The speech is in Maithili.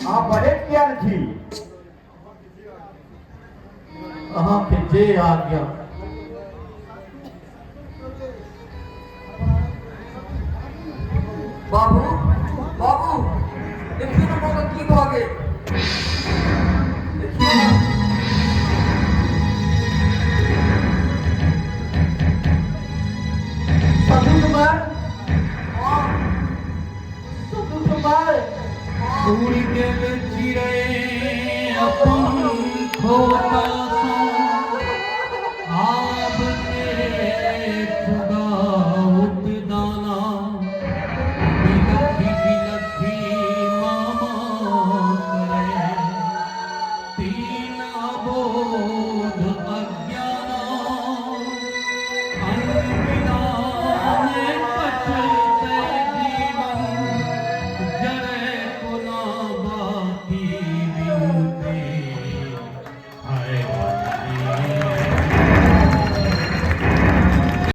अहाँ बजैत किया नहि छी? अहाँके जे आज्ञा। बाबू, बाबू, देखियौ ने मौका की भऽ गेल। देखियौ ने। सदु कुमार, हँ। सदु कुमार, उड़ि गेल चिड़ै अपन खोता सँ, आब के।